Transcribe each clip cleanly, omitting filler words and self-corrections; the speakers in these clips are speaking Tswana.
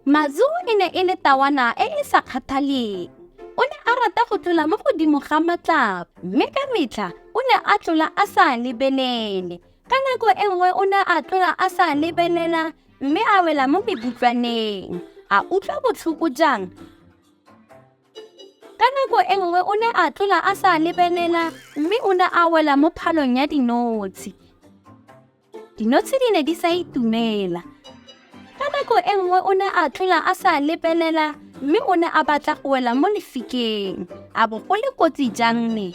Mazu e ne e le tawana e e sa kgathaleng. O ne a rata go tlola mo godimo ga matlapa, mme ka metlha o ne a tlola a sa lebelele. Ka nako e nngwe o ne a tlola a sa lebelela mme a wela mo mebutlwaneng. A utlwa botlhoko jang? Ka nako e nngwe o ne a tlola a sa lebelela mme o ne a wela mo phalong ya dinotshi. Dinotshi di ne di sa itumela. Ka nako e nngwe o ne a tlola a sa lebelela mme o ne a batla go wela mo lefikeng. A bo go le kotsi jang ne?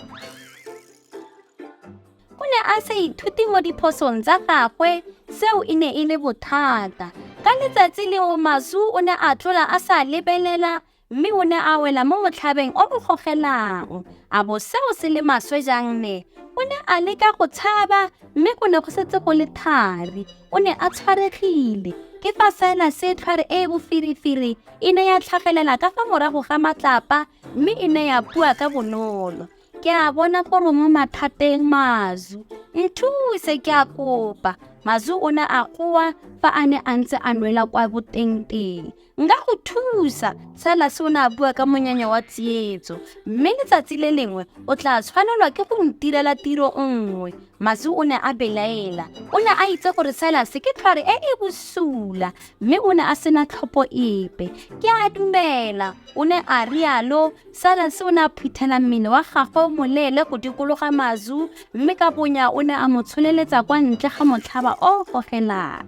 O ne a sa ithute mo diphosong tsa gagwe, seo e ne e le bothata. Ka letsatsi lengwe Mazu o ne a tlola a sa lebelela mme o ne a wela mo motlhabeng o o gogelang. A bo seo se le maswe jang ne! O ne a leka go tshaba mme go ne go setse go le thari. O ne a tshwaregile. Ke fa Silas tlhware e e boferefere e ne ya tlhagelela ka fa morago ga matlapa mme e ne ya bua ka bonolo. Ke a bona gore mo mathateng Mazu. Nthuse ke a kopa. Mazu o ne a goa fa a ne a ntse a nwela kwa botengteng. Nka go thusa, Silas o ne a bua ka monyanya wa tsietso. Mme letsatsi le lengwe o tla tshwanelwa ke go ntirela tiro nngwe. Mazu o ne a belaela. O ne a itse gore Silas ke tlhware e e bosula, mme o ne a sena tlhopho epe. Ke a dumela, o ne a rialo. Silas o ne a phuthela mmele wa gagwe o moleele go dikologa Mazu, mme ka bonya o ne a mo tsholeletsa kwa ntle ga motlhaba o o gogelang.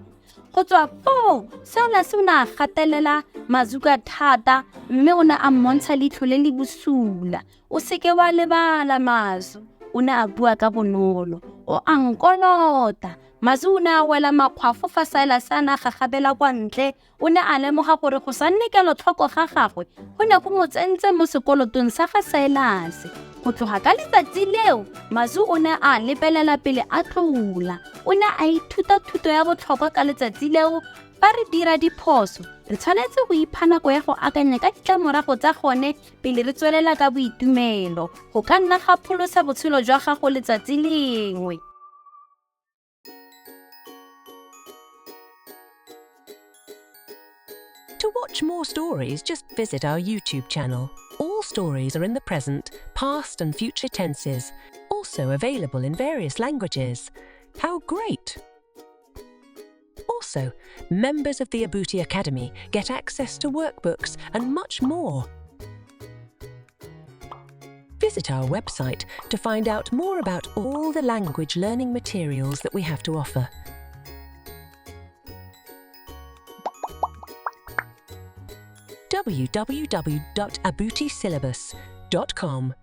Go tswa foo, Silas o ne a gatelela Mazuka thata mme o ne a mmontsha leitlho le le bosula. O seke wa lebala, Mazu, o ne a bua ka bonolo. O a nkolota. Mazu o ne a wela makgwafo fa Silas a ne a gagabela kwa ntle. O ne a lemoga gore go sa nne kelotlhoko ga gagwe go ne go mo tsentse mo sekolotong sa ga Silas. Go tloga ka letsatsi leo, Mazu o ne a lebelela pele a tlola. O ne a ithuta thuto ya botlhokwa ka letsatsi leo. Fa re dira diphoso, re tshwanetse go ipha nako ya go akanya ka ditlamorago tsa gone pele re tswelela ka boitumelo. Go ka nna ga pholosa botshelo jwa gago letsatsi lengwe. To watch more stories, just visit our YouTube channel. All stories are in the present, past, and future tenses, also available in various languages. How great! Also, members of the Abuti Academy get access to workbooks and much more. Visit our website to find out more about all the language learning materials that we have to offer. www.abutisyllabus.com.